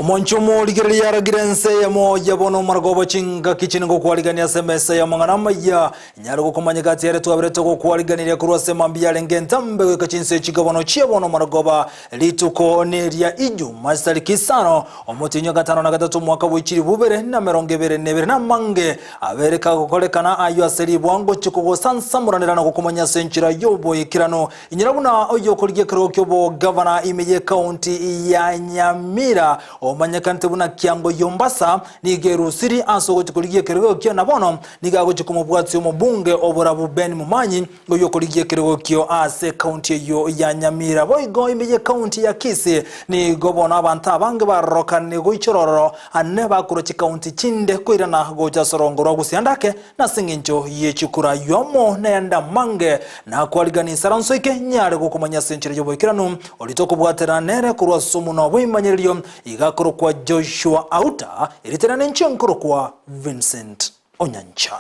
Omonche omorigereria aragire ense eyemo ya bono omorogoba chingaki chine ngokwarigania ase emesa y'amang'ana amaya. Inyare gokomanya gati ere twaberete gokwariganiria korwa ase mambia yarenge entambe goika chinse chikabono chia bono omorogoba. Rituko neria Ijuma chitariki isano omotienyi o gatano na gatato omwaka bwe chilifu ibere na emerongo ebere na ebere namange abere kagokorekana ayio ase ribwa ngochia kogosansamoranera na gokomanya ase enchera y'oboikeranu. Inyora buna oyokorigia ekerogo ki'obogavana ime y'ekaunti ya Nyamira omanyekanete buna Kiango Yombasa nigo erusiri ase ogochia korigia ekerogo ekio na bono nigo agochia komobwatia omobunge oborabu Ben Momanyi oyokorigia ekerogo ekio ase ekaunti eyio ya Nyamira. Boigo ime y'ekaunti ya Kisii nigo bono abanto abange barorokanire goichora ororo ane bakorwa chikaunti chinde koirana gocha ase orongo rwa Gusii ande ake Nase engencho ye chikura ayio amo nayande amange, nakwarigania insaranso eke nyare gokomanya ase enchera y'oboikeranu, oria tokobwatera nere korwa ase omonwa bw'ebimanyererio, iga akorokwa Joshua Auta, erieta riane inche nkorokwa Vincent Onyancha.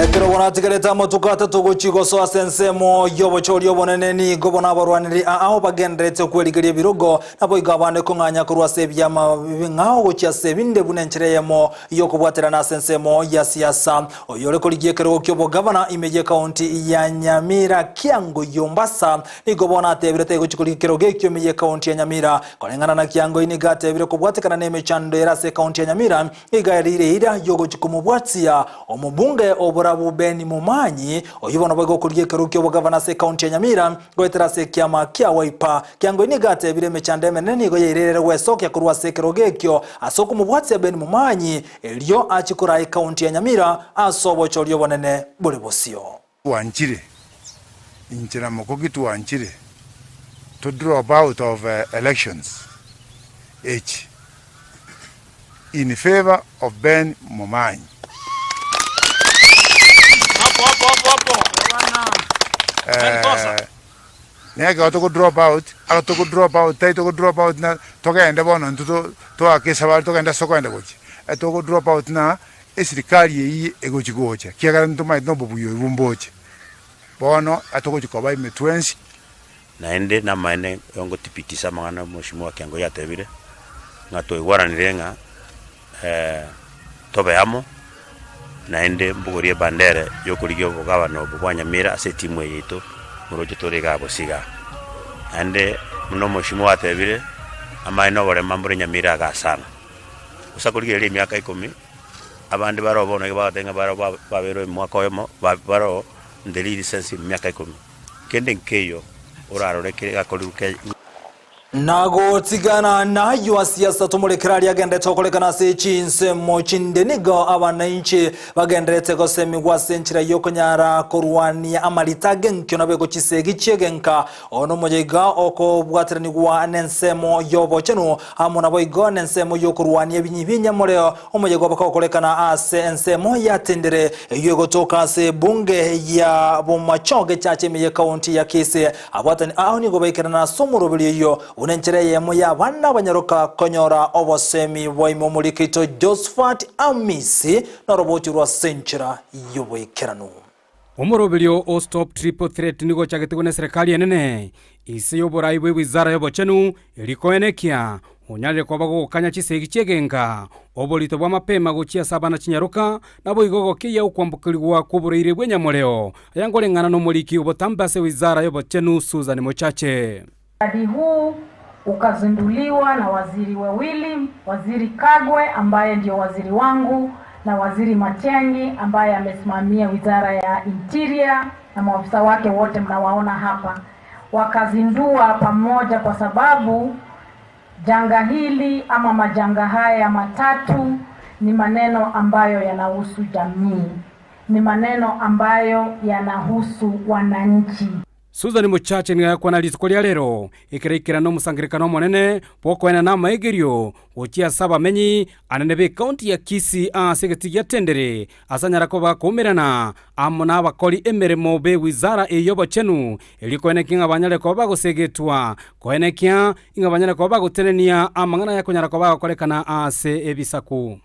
Ekero bono atigarete amatuko atato gochia gosoa ase ensemo y'obochori obonene, nigo bono abarwaneri ao bagendererete kwerigeria ebirogo, naboigo abande kong'anya korwa ase ebiama bing'ao gochia ase ebinde buna enchera eyemo y'okobwaterana ase ensemo ya siasa. Oyore korigia ekerogo ki'obogavana ime y'ekaunti ya Nyamira Kiango Yombasa nigo bono atebire taigochia korigia ekerogo ekio ime y'ekaunti ya Nyamira. Koreng'ana na Kiangoi nigo atebire kobwatekana nemechando ere ase ekaunti ya Nyamira Iga erire eira y'ogochia komobwatia omobunge oborabu Ben Momanyi, oyio bono boigo okorigia ekerogo ki'obogavana ase ekaunti ya Nyamira goetera ase ekiama kia Wiper. Kiangoi nigo atebire emechando emenene nigo yairerere gwesokia korwa ase ekerogo ekio ase okomobwatia Ben Momanyi erio achie koraa ekaunti ya Nyamira ase obochori obonene bore bosio. Twanchire, inche na mokoki twanchire to drop out of elections echi in favour of Ben Momanyi. Nekero togo drop out, aro togo drop out tari togo drop out na togende bono intwe toake esabari togende ase tokogenda gochia, togo drop out na Esirikari eyio egochia gocha, ekiagera ntomaete nobobuya obwo mboche. Bono atogochia koba ime twensi. Naende namaene ngotibitisa amang'ana Mweshimiwa Kiangoi atebire, ng'a twaigwananire ng'a tobe amo, naende mbogorie ebandera yokorigia obogabana obo bwa Nyamira ase etimu eye yaito moroche tore igaa bosio igaa. Naende buna Omweshimiwa atebire, amaene oborema mbore Nyamira igaa sana. Gose akorigereria emiaka ikomi, abande baroo bono iga bagoteba ng'a baroo ba- babeire omwaka oyomo, ba baroo in the real sense emiaka ikomi. Kende nkeiyo orarore kere gakorirwe ke. Nagotigana nayio ase ase tomorekere aria agenderete gokorekana ase chinsemo chinde nigo abanainchi bagendererete gosemigwa ase enchera y'okonyara korwania amarita agenkio nabego chisegi chi'egenka Oyo nomoyega okobwateranigwa nensemo y'obochenu, amo naboigo nensemo y'okorwania ebinyi bi'enyamoreo. Omoyega obo kagokorekana ase ensemo ya Tendere, eyio egotoka ase ebunge ya Bomachoge Church ime y'ekaunti ya Kisii. Abwatani ao nigo baikerana ase omoroberio oyio buna enchera eyemo y'abana abanyaroka konyora obosemi bwa ime omorikito Josphat Amisi noroboti rwa ase enchera y'oboikeranu. Omoroberio o Stop Triple Threat nigo ochagetigwe neserekari enene inse y'oborai bwe wizara y'obochenu erio koenekia onyarire koba gogokanya chisegi chi'egenka, oborito bwa mapema gochia ase abana chinyaroka, naboigo gokeyia okwambokerigwa kw'oboraire bw'enyamoreo aya nkoreng'ana nomoriki obotambe ase wizara y'obochenu Susan Mochache. Mradi huu ukazinduliwa na waziri wawili, Waziri Kagwe ambaye ndio waziri wangu na Waziri Matiang'i ambaye amesimamia wizara ya Interior na maofisa wake wote mnawaona hapa. Wakazindua pamoja kwa sababu janga hili ama majanga haya matatu ni maneno ambayo yanahusu jamii, ni maneno ambayo yanahusu wananchi. Susan Mochache nigo agakwana rituko ria rero, ekero aikerana omosangererekano omonene bw'okoenana amaegerio gochia ase abamenyi anene b'ekaunti ya Kisii ase egetii gia Tendere ase anyara koba akoumerana amo nabakori emeremo b'ewizara eye y'obochenu erio koenekia ng'a banyare koba bagosegetwa koenekia ing'a banyare koba bagotenenia amang'ana ayakonyara koba agokorekana ase ebisaku.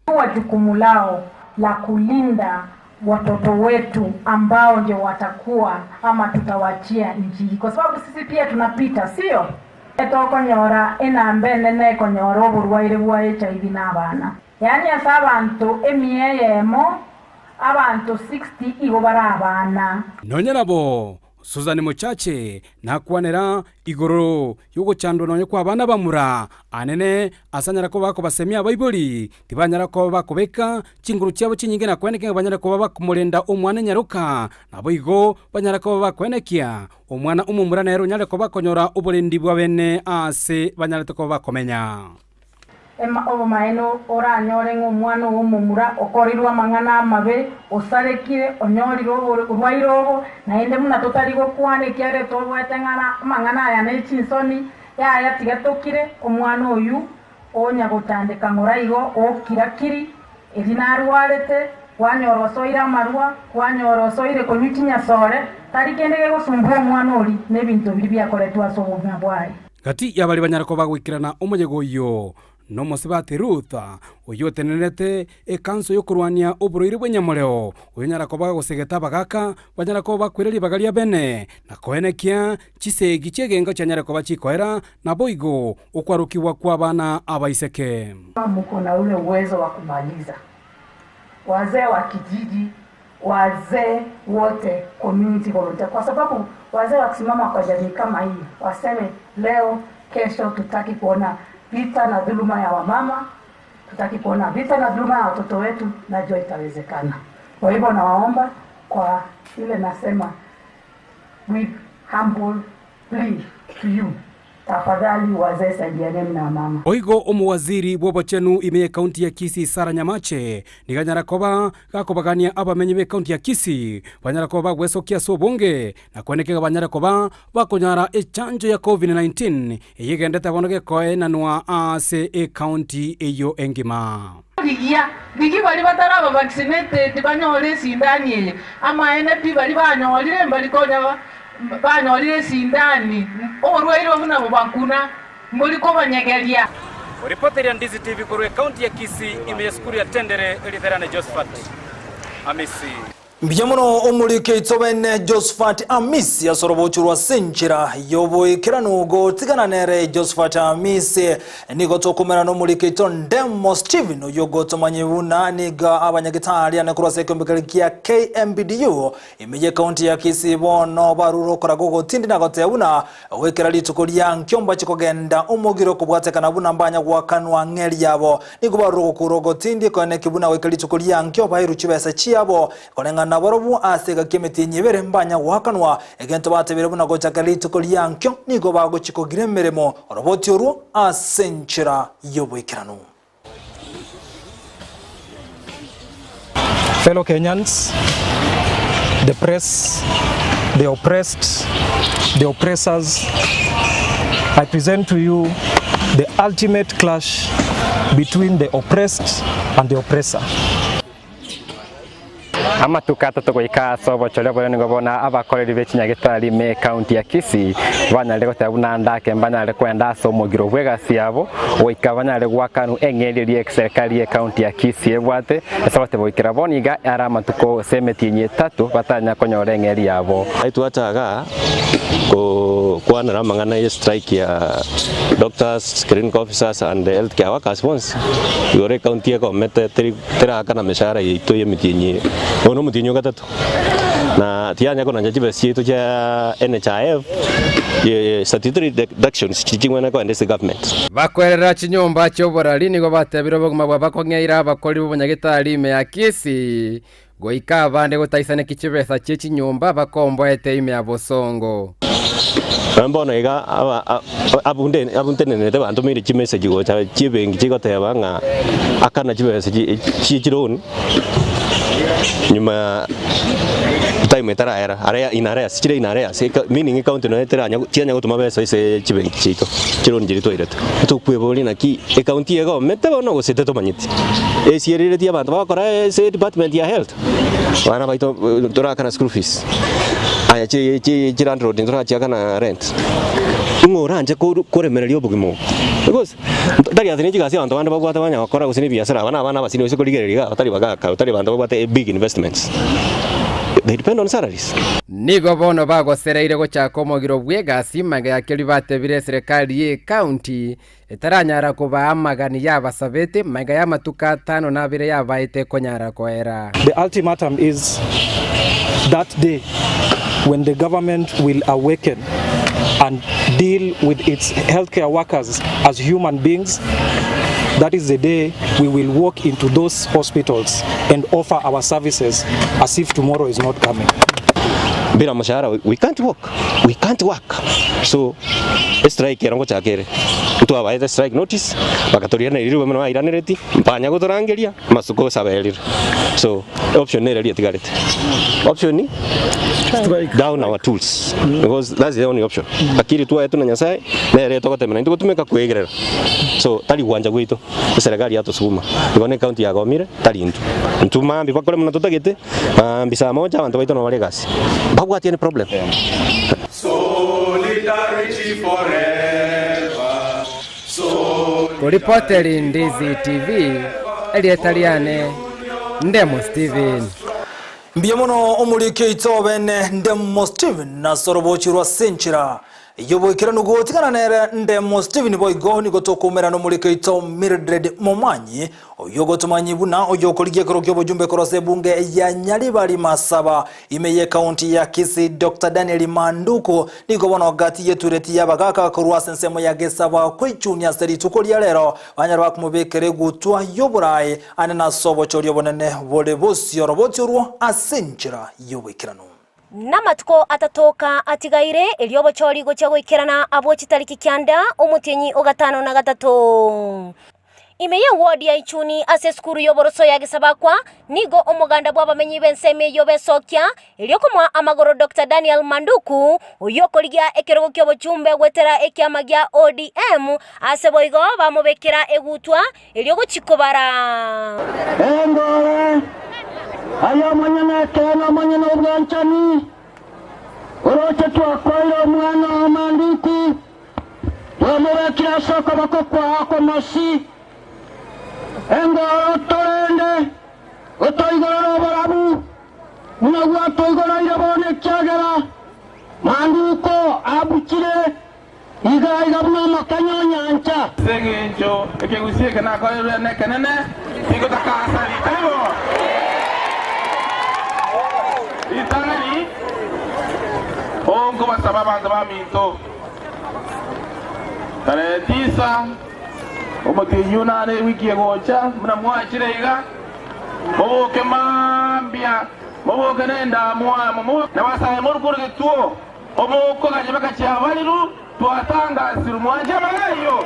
Chukua jukumu lao la kulinda. watoto wetu ambao ndio watakuwa ama tutawachia nchi hii, kwa sababu sisi pia tunapita, sio? Etokonyora enamba enene ekonyora oborwaire bwa HIV na abana, yaani ase abanto emia eyemo abanto 60 igo bare abana. Nonya nabo, Susan Mochache nakwanera igoro y'ogochandwa nonya kw'abana bamura anene ase anyare koba akobasemia abaibori tibanyara koba bakobeka chinguru chiabo chinyinge na koenekia ng'a banyare koba bakomorenda omwana enyaroka, naboigo banyare koba bakoenekia omwana omomura nere onyare koba akonyora oborendi bw'abene aase banyarete koba bakomenya. Obomaene oranyore ng'a omwana oo omomura okorirwe amang'ana amabe, osarekire, onyorire oborwaire obo, naende buna totari gokwana ekiagera tobwate ng'a amang'ana aya ne chinsoni, yaya tiga tokire, omwana oyio onya gotandeka ng'ora igo okira-kiri, Eri narwarete, kwanyora osoire amarwa, kwanyora osoire konywa chinyasore, tari kende gegosumbua omwana oria nebinto biria biakoretwe ase obogima bwaye. Gati y'abaria banyare koba goikerana omoyega oyio nomosibati Ruth, oyio otenenerete ekanso y'okorwania oborwaire bw'enyamoreo, oyonyara koba gosegeta abagaka banyare koba bakwire ribaga ria bene, na koenekia chisegi chi'egengo chianyare koba chikoera, naboigo okwarokigwa kw'abana abaiseke. Muko na ule uwezo wa kumaliza wazee wa kijiji, wazee wote community volunteer, kwa sababu wazee wakisimama kwa jamii kama hii waseme leo, kesho, tutaki kuona vita na dhuluma ya wamama, tutaki kuona vita na dhuluma ya watoto wetu, najua itawezekana. Kwa hivyo nawaomba kwa ile nasema with humble plea to you, tafadhali wazee saidianeni na wamama. Boigo omowaziri bw'obochenu ime y'ekaunti ya Kisii Sarah Nyamache nigo anyara koba gakobagania abamenyi b'ekaunti ya Kisii banyara koba bagwesokia ase obonge na kwenekega banyare koba bakonyara echanjo ya Covid-19 eyio egendete bono gekoenanwa ase ekaunti eyio engima. Rigia, rigia baria bataraba vaccinated banyore esindani eye. Amaene pi baria banyorire mbari konya banyorire esindani, oborwaire obo nabo bakuna, mbori kobanyegeria. Oripoteria Ndizi TV korwa ekaunti ya Kisii ime yesukuru ya Tendere Ritherane Josephat Amisi. Mbuya mono omoriki oito bene Josephat Amisi ase orobocho rwa ase enchera y'oboikeranu gotigana nere Josephat Amisi. Nigo tokomerana nomoriki oito Ndemo Stephen oyio ogotomanyia buna nigo abanyagitari ane korwa ase ekiombekeri gia KMPDU ime y'ekaunti ya Kisii bono barure okoraga ogotindi na goteba buna goikera rituko ria nkio mbache kogenda omogiro kobwatekana buna mbanya goakanwa ng'eri yabo. Nigo barure ogokura ogotindi koeneki buna goika rituko ria nkio bairwe chibesa chiabo koreng'ana nabarobwo ase egaki emetienyi ebere mbanya goakanwa. Egento batebire buna gochakera rituko ria nkio nigo bagochia kogira emeremo oroboti orwo ase enchera y'oboikeranu. Fellow Kenyans, the press, the oppressed, the oppressors, I present to you the ultimate clash between the oppressed and the oppressor. Amatuko atato goika ase obochore boria nigo bono abakoreri be chinyagetari ime ekaunti ya Kisii banyarire goteba buna ndake mbanyare kwenda ase omogiro bw'egasi yabo goika banyare goakanwa eng'eria eria eserikari y'ekaunti ya Kisii ebwate ase goteba goikera bono iga are amatuko gose emetienyi etato batanya konyora eng'eria yabo. Twacha igaa gokwanera amang'ana ye strike ya doctors, clinical officers and health care workers bonsi igoro ecounty ekomete teri Teraakana emeshahara yaito y'emetienyi eye. Oyo nomotienyi o gatato, na tiyanya konancha chibesa chiaito chia NHIF, statutory deductions chiria ching'wene kogenda ase government. Bakwerera chinyomba chi'oborari nigo batebire obogima bwa bakong'eira abakori b'obonyagetari ime ya Kisii, goika abande gotaisaneki chibesa chie chinyomba bakomboete ime ya bosongo. Nonya bono iga abwo ntenenerete bantomeire chimessage gocha chi'ebenki chigoteba ng'a akana chibesa chie chiloan nyuma time etarahera aria in arrears chire in arrears meaning ecounty nonya teranya tianya gotoma besa ase chibenki chiaito chiloan chiria twairete. Tokweboria naki ecounty egomete bono gose tetomanyeti. Esiereretie abanto bagokora ase edepartment ya health, abana baito torakana school fees, aya chi chi landlord ntorachiakana rent. Ng'o oranche koru koremereria obogima obo? Because tari ati ne chigasi abanto bande babwate banya gokora gose ne ebiasara aba na abana abasini gose korigereria igaa batari bagaka tari banto babwate big investments. They depend on salaries. Nigo bono bagosereire gochaka omogiro bw'egasi magega ya keria batebire eserekari y'ecounty etaranyara kobaa amagani y'abasabete magega y'amatuko atano na abere yabaete konyara koera. The ultimatum is that day when the government will awaken and deal with its healthcare workers as human beings, that is the day we will walk into those hospitals and offer our services as if tomorrow is not coming. Bila mshahara we can't walk, we can't work. So estrike ero ngochaka ere, ntwabaete strike notice, bagatoriraneri rirobe buna bairanereti, mpanya gotorangeria, amasuko osaberire. So option nere eria etigarete. Option down our tools because that's the only option. Akiri twaetwe na Nyasaye nere togotemera intwe gotumeka kwegerera. So tari gwancha gwaito, eserekari yatosuguma. Igo ne county yagomire tari intwe. Intwe maambia bakore buna totagete, maambia saa moja abanto baito nabo bare egasi. Mbabwati any problem. Solidarity forever. Koripoteri Ndizi TV, erieta riane Ndemo Steven. Mbuya mono omoriki oito obene Ndemo Steven ase orobochi rwa Senchera y'oboikeranu gotigana nere Ndemo Steven boigo nigo tokoumera nomoriki oito Mildred Momanyi oyio ogotomanyi buna oyio okorigia ekero ki'obojumbe korwa ase ebunge ya Nyaribari Masaba ime y'ekaunti ya Kisii Dr Daniel Manduku nigo bono gati y'etureti y'abagaka korwa ase ensemo ya Gesaba kweichunia ase rituko ria rero banyare bakomobekera egutwa y'oborae ane nase obochori obonene bore bosio oroboti orwo ase enchera y'oboikeranu. Namatuko atatoka atigaire, erio obochori gochia goikerana abwo chitariki kianda, omotienyi o gatano na gatato. Ime y'ewodi ya Ichuni ase esukuru y'oboroso ya Gesabakwa, nigo omoganda bw'abamenyi b'ensemo eyio besokia, erio komoa amagoro Doctor Daniel Manduku, oyio okorigia ekerogo ki'obochumbe goetera ekiama gia ODM, ase boigo bamobekera egutwa erio gochia kobara. Engoro, aye omonyene ekeene, omonyene obwanchani, oroche twakoeire omwana oo Manduku, twamobekire ase okoboko kwao okomosi. Engoro, torende, otoigorere oborabu, buna gwatoigoreire bono, ekiagera Manduku abuchire iga iga buna omokenye o nyancha. Ase engencho ekegusii eke nakorerwe nekenene, tigotakaasa ritaibo ritang'ani. O nkobasaba abanto baminto, tarehe tisa omotienyi onane ewiki egocha, buna mwachire iga, moboke mambia, moboke nendamwamu, nabasae morukore getuo. Omokoganya bagachia abariru, twatangasirwe mwanche amang'ana ayio.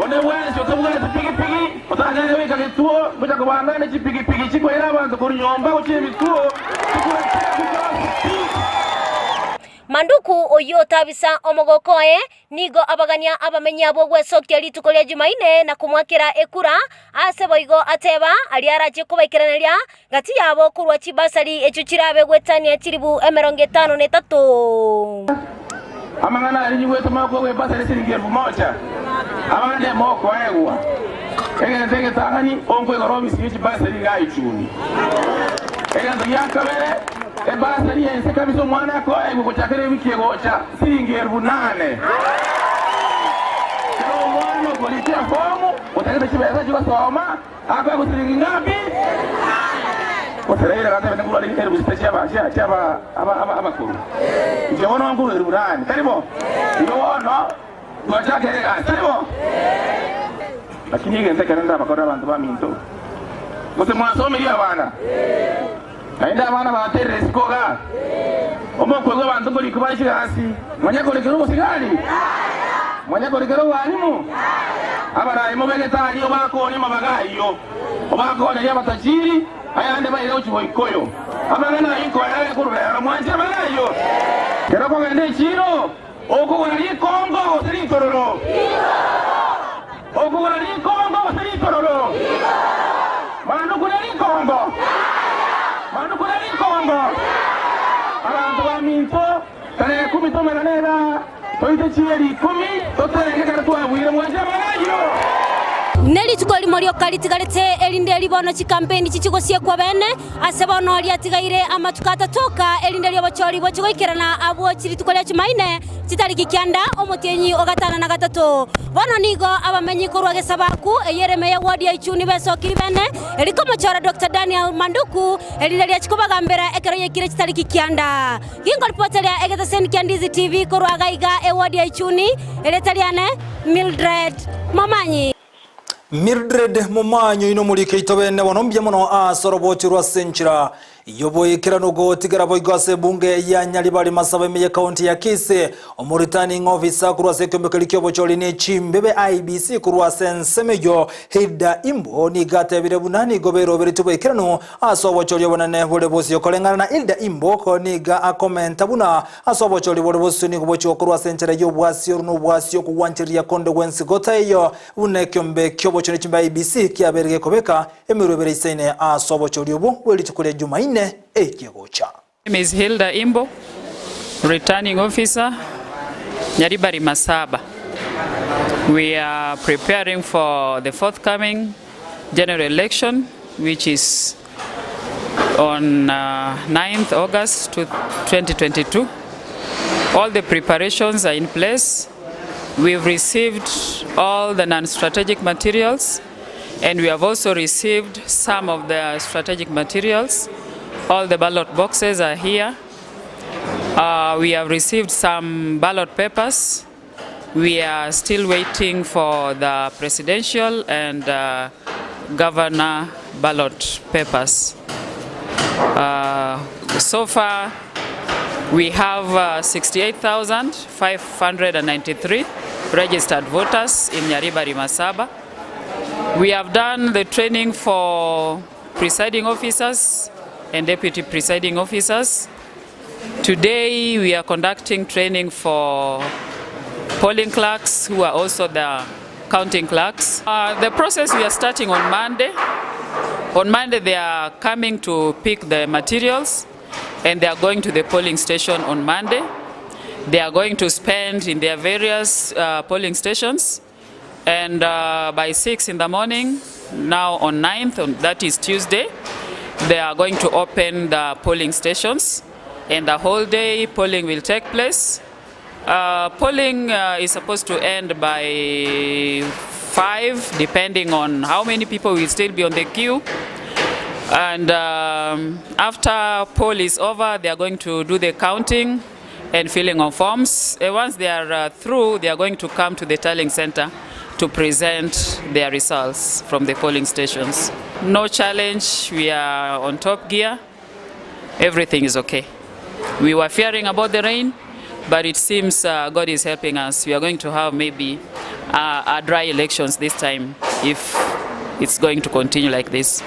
Onde bwensi otabwati pigipigi, otanyare goika getuo, gocha kobanga ne chipigipigi chikoira abanto korwa nyomba gochia ebituo, chikoetera goika pi. Manduku oyio otabisa omogoko oye, Nigo abagania abamenyi abwo gwesokia rituko ria Jumaine na komoakera ekura, ase boigo ateba, Aria arache kobaikeraneria gati yabo korwa chibasari echio chirabe goetania chilifu 53. Amang'ana aria nyigwete mokoegwa ebasari esiringi elfu moja, abande mokoegwa egento egetang'ani onkoigora obisi ye chibasari iga Ichuni. Egento gia kabere, ebasari y'ense kabisa omwana akoegwa gochakera ewiki egocha. Siringi elfu nane. Kera omwana okorika efomu otagete chibesa chigosoma akoegwa siringi ngapi? Gose Raila gatebete nkorwa are elfu sita chia chia chia aba aba abakoro. Inche bono nkorwa elfu nane, tari bo? Igo bono twachakire egasi, tari bo? Lakini egento ekero ndabakorere abanto baminto, gose mwasomirie abana? Naende abana baterire isiko igaa, omokwe bw'abanto nkorikwa bare chigasi, mwanya korekera obosigari? Mwanya korekera obwalimu? Abarai mobegete aria obakorie amabaga ayio, obakonerie abatajiri, ayande baire gochia goika oyo. Amang'ana ayio nkoyare korwa rero, mwanche amang'ana ayio? Kero okogenda echiiro, okogora rikongo gose ritororo? Okogora rikongo gose ritororo? Manduku ne rikongo? Manduku ne rikongo? Abanto baminto, tarehe kumi tomerane igaa. Toite chieri ikomi, totenge ekero twabuire mwanche amang'ana ayio. Ne rituko erimo rioka ritigarete, erinde eri bono chikampeini chichie gosiekwa bene, ase bono riatigaire amatuko atato oka, erinde ri'obochori bochie goikerana abwo chirituko ria Chumaine, chitariki kianda, omotienyi o gatano na gatato. Bono nigo abamenyi korwa Gesabaku, eyio ere ime ya ward ya Ichuni besokiri bene, eri komochora Doctor Daniel Manduku, erinde riachie kobagambera ekero yaikire chitariki kianda. Ginkoripoteria egeteseni kia Ndizi TV korwa iga iga eward ya Ichuni, erieta riane Mildred Momanyi. Mildred Momanyi oino omoriki oito bene bono mbuya mono ase oroboti rwa ase enchera y'oboikeranu gotigera boigo ase ebunge ya Nyaribari Masaba ime ye county ya Kisii. Omoreturning officer korwa ase ekeombe keria kiobochori ne chimbebe IEBC korwa ase ensemo eyio Hilda Imbo nigo atebire buna nigo beroberetie oboikeranu Ase obochori obonene bore bosio koreng'ana na Hilda Imboko nigo akomenta buna ase obochori bore bosio nigo bochia gokorwa ase enchera y'obwasi oro nobwasi okogwanchereria konde gwensi gotaiyo buna ekiombe ki'obochori chimbe IEBC kiabeire gekobeka emerwa ebere isaine ase obochori obwo bwe rituko ria Jumaine ekegocha. My name is Hilda Imbo, returning officer, Nyaribari Masaba. We are preparing for the forthcoming general election, which is on 9th August 2022. All the preparations are in place. We've received all the non-strategic materials and we have also received some of the strategic materials. All the ballot boxes are here. We have received some ballot papers. We are still waiting for the presidential and governor ballot papers. So far, we have 68,593 registered voters in Nyaribari Masaba. We have done the training for presiding officers and deputy presiding officers. Today we are conducting training for polling clerks who are also the counting clerks. The process we are starting on Monday. On Monday they are coming to pick the materials and they are going to the polling station on Monday. They are going to spend in their various polling stations and by 6 in the morning, now on 9th, on, that is Tuesday, they are going to open the polling stations and the whole day polling will take place. Polling is supposed to end by 5, depending on how many people will still be on the queue. And after poll is over, they are going to do the counting and filling of forms. And once they are through, they are going to come to the tallying center to present their results from the polling stations. No challenge, we are on top gear. Everything is okay. We were fearing about the rain, but it seems God is helping us. We are going to have maybe a dry elections this time if it's going to continue like this.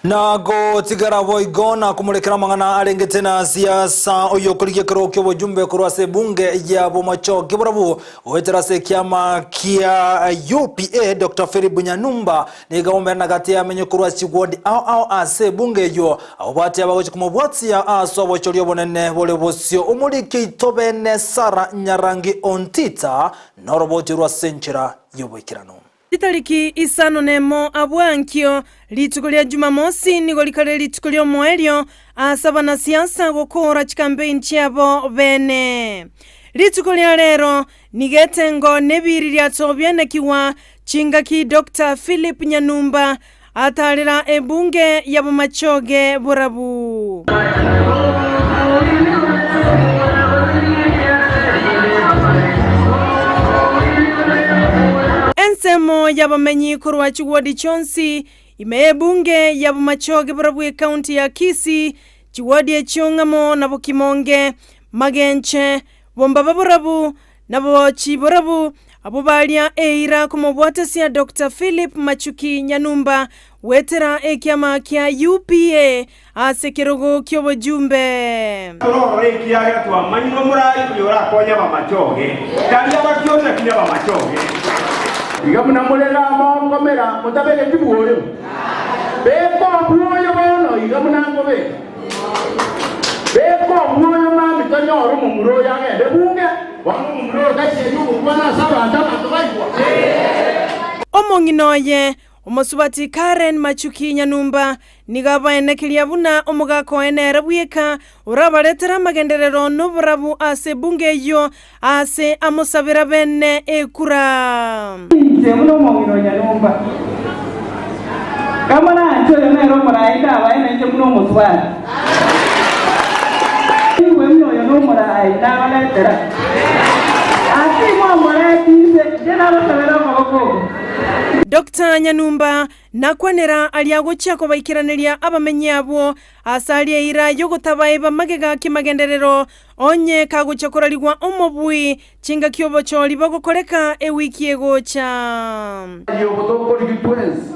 Na gotigara boigo na komorekera amang'ana arengete na siasa oyo okorigia ekerogo ki'obojumbe korwa ase ebunge ya Bomachoge Borabu goetera ase ekiama kia UPA Doctor Philip Nyanumba nigo agomerana gati y'amenyo korwa ase chigwodi ao ao ase ebunge eyio abwo abagochia komobwatia ase obochori obonene bore bosio omoriki oito bene Sarah Nyarangi Ontita noroboti rwa ase enchera y'oboikeranu. Chitariki isano nemo abwo ankio, rituko ria Jumamosi nigo rikare rituko ri'omoerio ase abanasiasa gokoora chikampeini chiabo bene. Rituko ria rero nigo etengo nebiiri riatobianekigwa chingaki Doctor Philip Nyanumba atarera ebunge ya Bomachoge Borabu. Ensemo y'abamenyi korwa chiwodi chionsi ime y'ebunge ya Bomachoge Borabu ekaunti ya Kisii, chiwodi echio ng'amo na Bokimonge, Magenche, Bombaba Borabu, na Bochi Borabu, abwo baria eira komobwatesia Doctor Philip Machuki Nyanumba goetera ekiama kia UPA ase ekerogo ki'obojumbe. Tororore ekiagera twamanyire omorai oyo orakonye abamachoge, tari abakioni lakini abamachoge. Iga buna more namokomera motabegeti bwoyo, beka obwoyo bono iga buna nkobeka. Beka omwoyo mambia tonyore omomura oyo agende bunge, bono omomura oyo tachieti ogokwana ase abanto, abanto baigwa. Omong'ina oye, omosubati Karen Machuki Nyanumba, nigo abaenekeria buna omogaka oye nere bweka orabaretere amagenderero na oborabu ase ebunge eyio aase amosabera bene ekura. Inche buna omong'ina o Nyanumba, kamoranche oyo nere omoraai ndabae nainche buna omosubati. Igwe buna oyo nomoraai nabaretera. Ase imwamoreti inse, inche nabasabera okoboko oko. Doctor Nyanumba nakwanera aria agochia kobaikeraneria abamenyi abwo ase aria eira y'ogotabaeba magega ki'magenderero Onye kagochia korarigwa omobui, chingaki obochori bogokoreka ewiki egocha. Oboraai obo tokorigi twensi,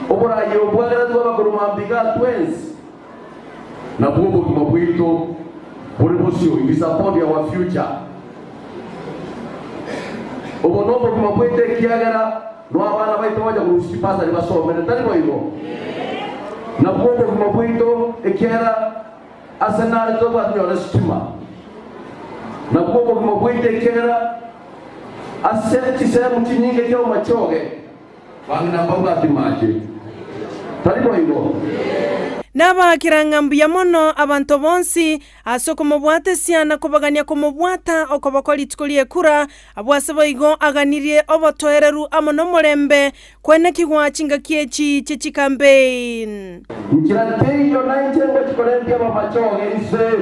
oboraai obo bwageretwe abakoroma mbiga twensi, nabwo obogima bwaito bore bosio, it is about our future. Obo nobogima bwaito ekiagera no abana baito bagocha korusia chibasari basomere, tari boigo? Nabwo obogima bwaito ekiagera Ase nare tobwate sitima, nabwo obogima bwaito ekiagera ase chisehemu chinyinge chi'amachoge bang'ina mbabwati mache. Tari boigo? Nabaakera ng'a mbuya mono abanto bonsi ase okomobwatesia na kobagania komobwata okoboko rituko ri'ekura, abwo ase boigo aganirie obotoereru amo nomorembe Kwenekigwa chingaki echi chie chikampein. Nchera teiyo nainche ngochia korentia abamachoge inse.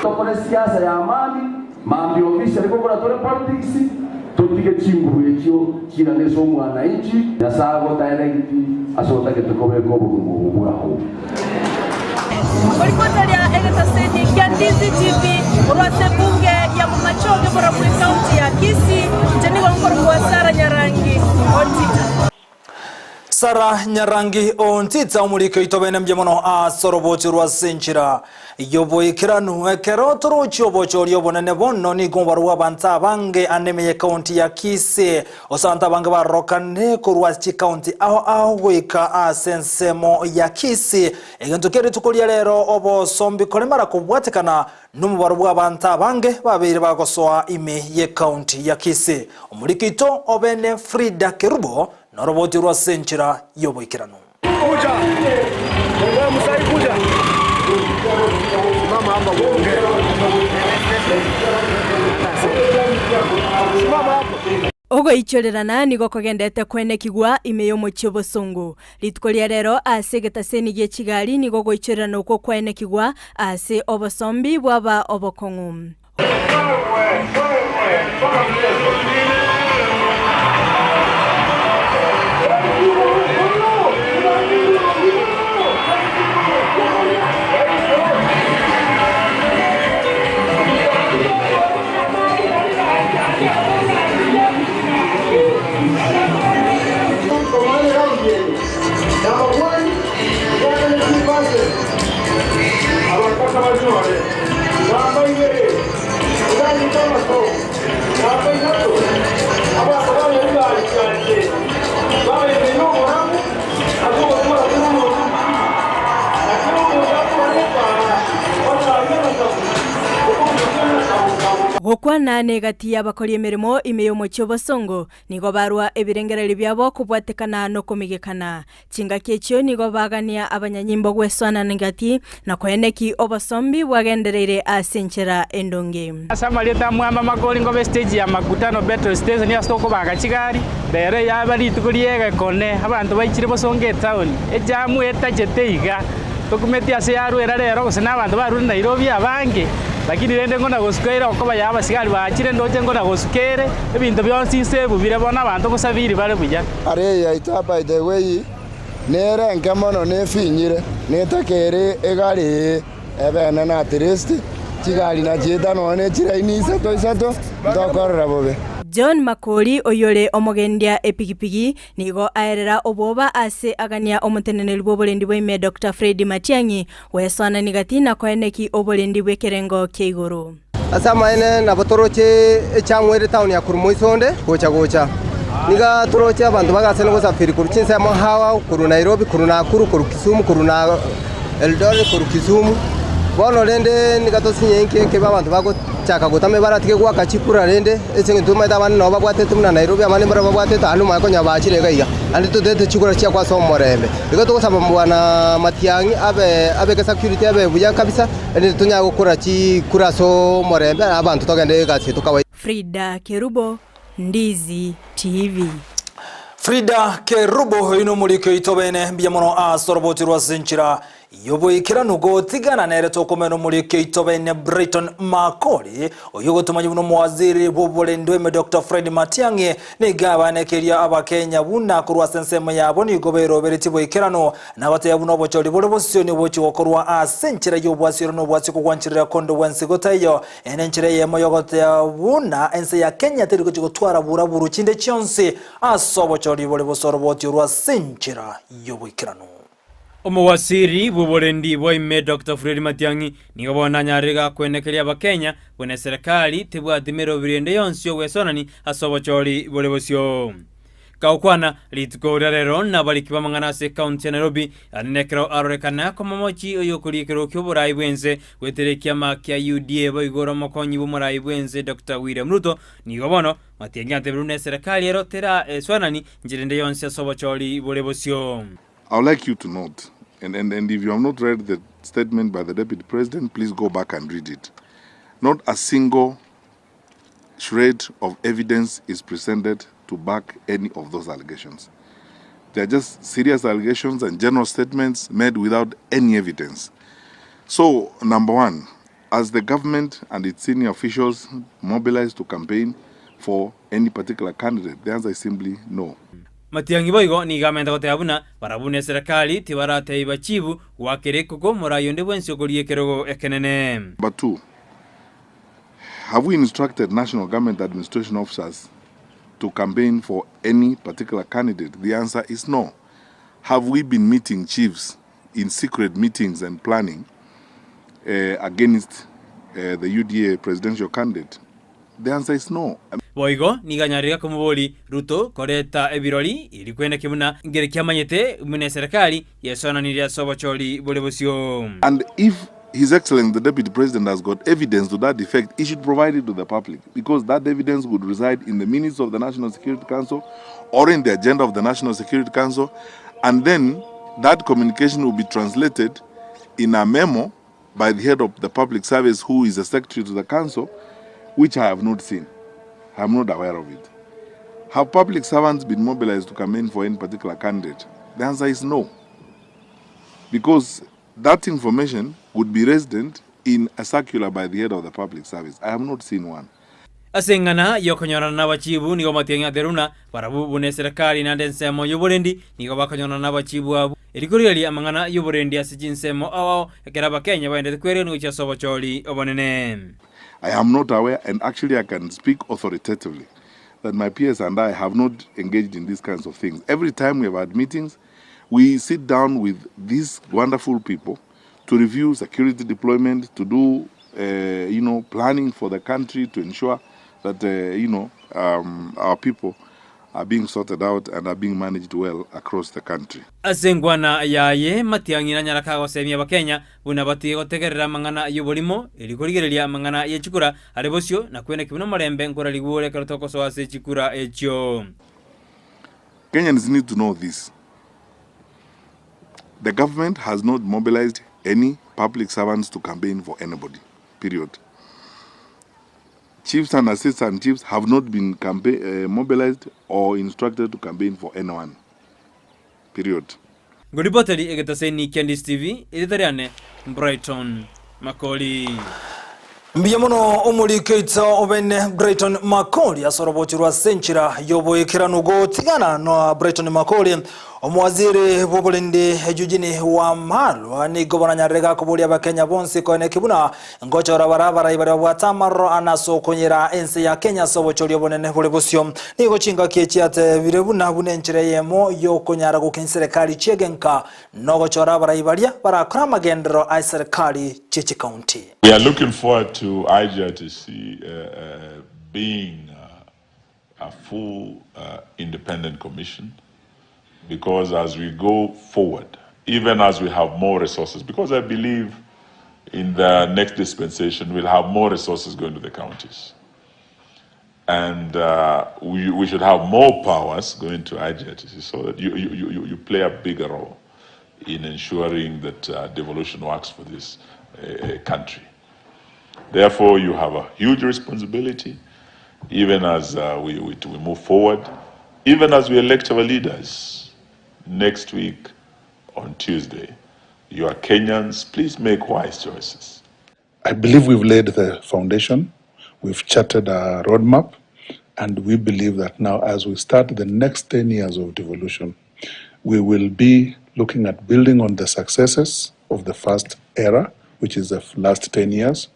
Tokore siasa ya amani, mambia officially gokora tore politics, totige chinguru echio chirane ase omwananchi. Nyasae agodirect ase otagete kobeka obogima obo bwao. Korikotaria egetaseni kia Ndizi TV korwa ase ebunge ya Bomachoge borobwo ekaunti ya Kisii, inche nigo nkorokwa Sarah Nyarangi Ontita. Sarah Nyarangi Ontita omoriki oito bene mbuya mono ase orobochi rwa ase enchera y'oboikeranu. Ekero torochie obochori obonene bono nigo obarwa abanto abange ande ime y'ekaunti ya Kisii Gose abanto abange barorokane korwa ase chikaunti ao ao goika ase ensemo ya Kisii. Egento kia rituko ria rero obosombi koremara kobwatekana nomobaro bw'abanto abange babeire bagosoa ime y'ekaunti ya Kisii. Omoriki oito obene Frida Kerubo noroboti orwo ase enchera y'oboikeranu. Kuja. Wewe Musai kuja. Simama hapa uongee. Simama hapo. Ogoichorerana nigo kogendete kwenekigwa ime y'omochie obosongo. Rituko ria rero ase egetaseni gie chigari nigo ogoichorerana okwo kwaenekigwa ase obosombi bwaba obokong'u. Gokwana negati y'abakori emeremo ime y'omochie obosongo, nigo barua ebirengererio biabo kobwatekana nokomigekana. Chingaki echio nigo bagania abanyanyimbo gwesoana nengati, na koeneki obosombi bwagendereire ase enchera endonge. Ase amarieta a Mwamba Makori nkobe estage ya Makutano Petrol Station ase tokobaga chigari, rero yaba rituko ri'egekone, abanto baichire bosongo etown, ejamu etachete iga, tokumeti ase yarwera rero gose na abanto barure Nairobi abange, lakini rende ngona gosuka ere okoba ya abasigari baachire ndoche ngona gosuka ere, ebinto bionsi inse ebubire bono abanto gosafiri bare buya. Are yaito by the way nere enke mono nefinyire netakere egari eye ebe enene at least chigari nachieta nonya ne chilaini isato isato ntokorora bobe. John Makori oyore omogendia epigipigi nigo aerera obwoba ase agania omoteneneri bw'oborendi bwa ime Doctor Fred Matiang'i gwesoanani gati na koeneki oborendi bw'ekerengo kia igoro. Ase amaene nabo toroche echamu ere etaoni ya korwa moiso onde gocha gocha. Nigo toroche abanto bagasene gosafiri korwa chinsemo ao ao, korwa Nairobi, korwa Nakuru, korwa Kisumu, korwa na Eldoret korwa Kisumu. Bono rende niga tosinye inki ekebe abanto bagochaka gotama ebaratige goaka chikura rende ase eng'encho tomanyete abande nabo babwatete buna Nairobi abande mbare babwatete aande omanye konya bachire iga iga. Naende totagete chikura chiakwa ase omorembe. Igo togosaba bwana Matiang'i abe abeke security ebe buya kabisa erinde tonyare gokora chikura ase omorembe na abanto togende egasi yaito kawaida. Frida Kerubo, Ndizi TV. Frida Kerubo oyo nomoriki oito bene mbuya mono ase oroboti rwa ase enchera y'oboikeranu gotigana nere tokomena omoriki oito bene Brighton Makori oyio ogotomanya buna omowaziri bw'oborendi oime Doctor Fred Matiang'i nigo abanekeria abakenya buna korwa ase ensemo yabo nigo beroberetie boikeranu na goteba buna obochori bore bosio nigo bogochia gokorwa ase enchera y'obwasioro na obwasi kogwancherera konde bwensi gotaiyo Eye nenchera eyemo y'ogotea buna ense ya Kenya teri gochia gotwara buraburu chinde chionsi ase obochori bore bosa oroboti orwo ase enchera y'oboikeranu. Omowasiri bw'oborendi bwa ime Doctor Fred Matiang'i nigo bono anyarire gakwenekeria abakenya buna eserekari tebwati merobiri ende yonsi y'ogwesonani ase obochori bore bosio. Gakwana rituko ria rero nabariki b'amang'ana ase ekaunti ya Nairobi, naende nekero arorekana komomochi oyokoria ekerogo ki'oborai bw'ense goetera ekiama kia UDA boigo ore omokonyi bw'omorai bw'ense Doctor William Ruto, nigo bono Matiang'i atebirie buna eserekari ero tera eswanani nchera ende yonsi ase obochori bore bosio. I would like you to note, and, and, and if you have not read the statement by the Deputy President, please go back and read it. Not a single shred of evidence is presented to back any of those allegations. They are just serious allegations and general statements made without any evidence. So, number one, as the government and its senior officials mobilize to campaign for any particular candidate, the answer is simply no. Matiang'i boigo nigo amente goteba buna barabwo buna eserekari tibaratebia bachibu goakera ekoko morai onde bwensi okoria ekerogo ekenene. Number two, Have we instructed national government administration officers to campaign for any particular candidate? The answer is no. Have we been meeting chiefs in secret meetings and planning uh, against uh, the UDA presidential candidate? The answer is no. Boigo nigo anyarire komoboria Ruto koreta ebirori eri kweneki buna nkere kiamanyete buna eserekari yesonanirie ase obochori bore bosio. And if His Excellency the Deputy President has got evidence to that effect, he should provide it to the public because that evidence would reside in the minutes of the National Security Council or in the agenda of the National Security Council, and then that communication will be translated in a memo by the head of the public service who is the secretary to the council, which I have not seen. I am not aware of it. Have public servants been mobilized to campaign for any particular candidate? The answer is no. Because that information would be resident in a circular by the head of the public service. I have not seen one. Ase eng'ana y'okonyorana nabachibu nigo Matiang'i aterire buna barabwo buna eserekari naende ensemo y'oborendi nigo bakonyorana nabachibu abwo erio korigereria amang'ana y'oborendi ase chinsemo ao ao ekero abakenya baendete kweregania gochia ase obochori obonene. I am not aware and actually I can speak authoritatively that my peers and I have not engaged in these kinds of things. Every time we have had meetings, we sit down with these wonderful people to review security deployment, to do uh, you know planning for the country to ensure that uh, you know um, our people are being sorted out and are being managed well across the country. Ase enkwana yaye, Matiang'i nanyara kagosemia Abakenya buna batige gotegerera amang'ana y'oborimo, erio korigereria amang'ana ye chikura are bosio, na kweneki buna omorembe nkorarigwe ore ekero togosoa ase chikura echio. Kenyans need to know this. The government has not mobilized any public servants to campaign for anybody, period. Chiefs and assistant chiefs have not been campaign, uh, mobilized or instructed to campaign for anyone, period. Ngoripoteri egetaseni kia Ndisi TV, erieta riane Brighton Makori. Mbuya mono omoriki oito obene Brighton Makori ase orobochi rwa ase enchera y'oboikeranu gotigana na Brighton Makori omowaziri bw'oborendi Eugene Wamalwa nigo baranyarire gakoboria abakenya bonsi koeneki buna Ngochora baria abarai baria babwate amaroro ane ase okonyera ense ya Kenya ase obochori obonene bore bosio. Nigo chingaki echi atebire buna buna enchera eyemo y'okonyara gokina chiserekari chi'egenka nogochora abarai baria barakore amagenderero a eserekari chie chikaunti. We are looking forward to IGRTC being a full independent commission because as we go forward Even as we have more resources, because I believe in the next dispensation we'll have more resources going to the counties. And uh, we, we should have more powers going to IGRTC so that you, you, you, you play a bigger role in ensuring that uh, devolution works for this uh, country. Therefore, you have a huge responsibility, even as uh, we, we, we move forward, even as we elect our leaders next week on Tuesday. You are Kenyans, please make wise choices. I believe we've laid the foundation, we've charted a roadmap, and we believe that now, as we start the next 10 years of devolution, we will be looking at building on the successes of the first era, which is the last 10 years.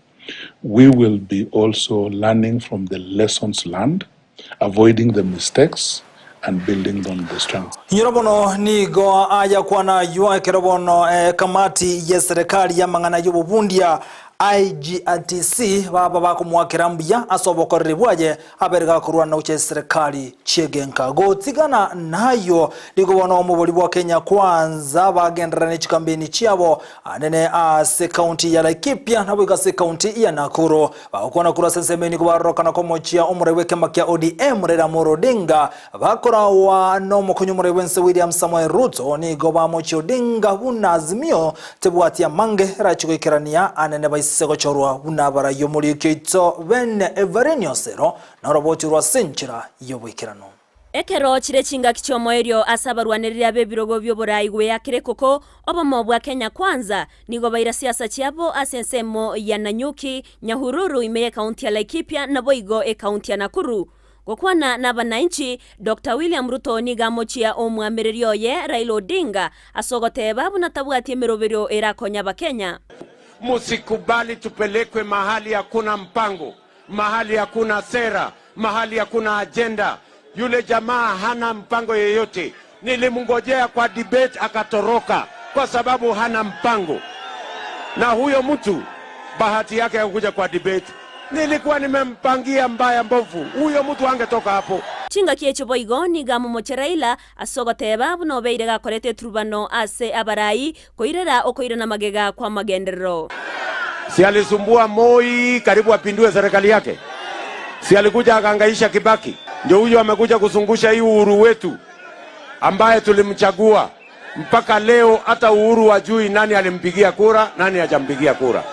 We will be also learning from the lessons learned, avoiding the mistakes, and building on the strengths. Inyora bono nigo ayakwana aywo ekero bono ekamati y'eserekari y'amang'ana y'obobundia, IGRTC, baba bakomoakera mbuya ase obokoreri bwaye abere gakorwana gochia eserekari chi'egenka. Gotigana nayio nigo bono omobori bwa Kenya Kwanza bagenderera ne chikambeni chiabo anene ase county ya Laikipia naboigo ase county ya Nakuru. Bagokwana korwa ase ensemo eye nigo barorokana komochia omorai bw'ekema kia ODM Raila Amolo Odinga bakorawa nomokonyi omorai bw'ense William Samoei Ruto nigo bamochia Odinga buna Azimio tebwati amange erachie goikerania anene baise gochorwa buna abarai omoriki oito bene Everine Osero noroboti rwa ase enchera y'oboikeranu. Ekero chire chingaki chi'omoerio ase abarwanereri ab'ebirogo bi'oborai gweakera ekoko, obomo bwa Kenya Kwanza, nigo baira siasa chiabo ase ensemo ya Nanyuki, Nyahururu ime y'ekaunti ya Laikipia naboigo ekaunti ya Nakuru. Gokwana n'abanainchi, Doctor William Ruto nigo amochia omwamereri oye Raila Odinga ase ogoteba buna tabwati emeroberio erakonye abakenya. Musikubali tupelekwe mahali hakuna mpango, mahali hakuna sera, mahali hakuna agenda. Yule jamaa hana mpango yeyote. Nilimngojea kwa debate akatoroka kwa sababu hana mpango. Na huyo mtu bahati yake hakuja kwa debate. Nilikuwa nimempangia mbaya mbovu, huyo mtu angetoka hapo. Chingaki echio boigo nigo amomoche Raila ase ogoteba buna obeire gakorete eturubano ase abarai koirera okoirana magega kw'amagenderero. Si alisumbua Moi karibu apindue serikali yake? Si alikuja akahangaisha Kibaki? Ndio huyo amekuja kuzungusha hii uhuru wetu ambaye tulimchagua mpaka leo, hata Uhuru hajui nani alimpigia kura, nani hajampigia kura.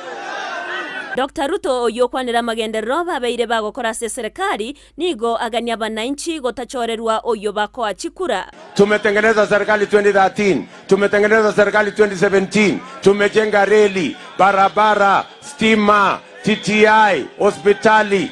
Doctor Ruto oyio okwanera amagenderero babeire bagokora ase eserekari nigo agania abanainchi gotachorerwa oyio bakoa chikura. Tumetengeneza serikali 2013, tumetengeneza serikali 2017, tumejenga reli, barabara, stima, TTI, hospitali.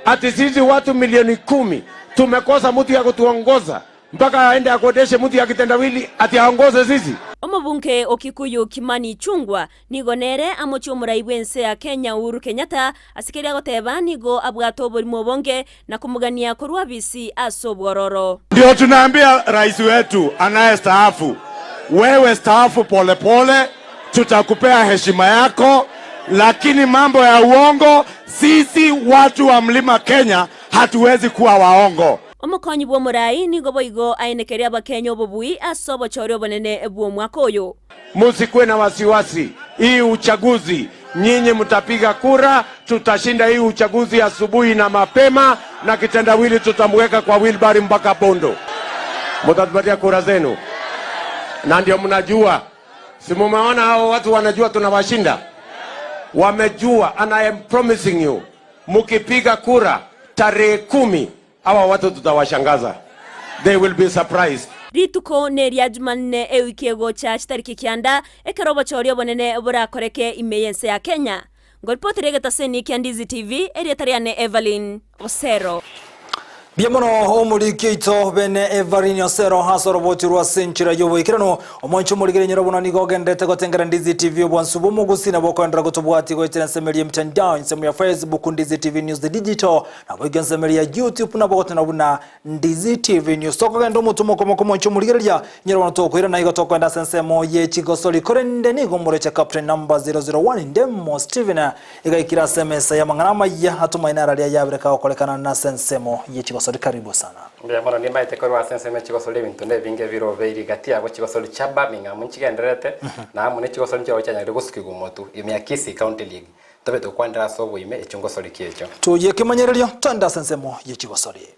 Ati sisi watu milioni kumi tumekosa mtu ya kutuongoza mpaka aende akodeshe mtu ya kitendawili ati aongoze sisi? Omobunge o Kikuyu Kimani Ichung'wa nigo nere amochie omorai bw'ense ya Kenya Uhuru Kenyatta ase keria agoteba nigo abwate oborimo obonge na komogania korwa abisi ase obwororo. Ndio tunaambia rais wetu anayestaafu, wewe staafu polepole, tutakupea heshima yako, lakini mambo ya uongo, sisi watu wa mlima Kenya hatuwezi kuwa waongo. Omokonyi bw'omorai nigo boigo aenekerie Abakenya obobui ase obochori obonene bw'omwaka oyo. Musikuwe na wasiwasi, hii uchaguzi nyinyi mtapiga kura, tutashinda hii uchaguzi asubuhi na mapema, na kitendawili tutamweka kwa wilbari mpaka Bondo. Mutatupatia kura zenu, na ndio mnajua, si mumeona hao watu wanajua tunawashinda, wamejua. And I am promising you, mukipiga kura tarehe 10 hawa watu tutawashangaza, they will be surprised. Rituko neria Jumanne ewiki egocha chitariki kianda, ekero obochori obonene borakoreke ime y'ense ya Kenya. Ngoripotera egetaseni kia Ndizi TV, erieta riane Evelyn Osero. Mbuya mono omoriki oito bene Evelyn Osero ase oroboti rwa ase enchera y'oboikeranu. Omonche omorigereria nyora buna nigo ogenderete gotengera Ndizi TV obwansu bw'omogusi nabo okoenderera gotobwatia goetera ensemo eria y'emitandao, ensemo ya Facebook Ndizi TV News Digital, Naboigo ensemo eria ya YouTube nabo ogotena buna Ndizi TV News. Tokogenda omotumo okomo komonche omorigereria, nyora bono tokoirana igo tokoenda ase ensemo ye chigosori korende nigo moreche Captain number 001 Ndemo Steven igaikire ase emesa y'amang'ana amaya atomaine araria yabereka gokorekana nase ensemo ye chigosori. chigosori karibu sana. Mbuya mono nimbaete korwa ase ensemo echigosori ebinto nebinge ebirobeiri gati yabo chigosori chia Birmingham nchigendererete, na amo nechigosori nchirochio chianyarire gosukigwa omotwe ime ya Kisii County League. Tobe tokwanera ase oboime echio ngosori ki echio. Toyie ekemanyererio, toende ase ensemo ye chigosori.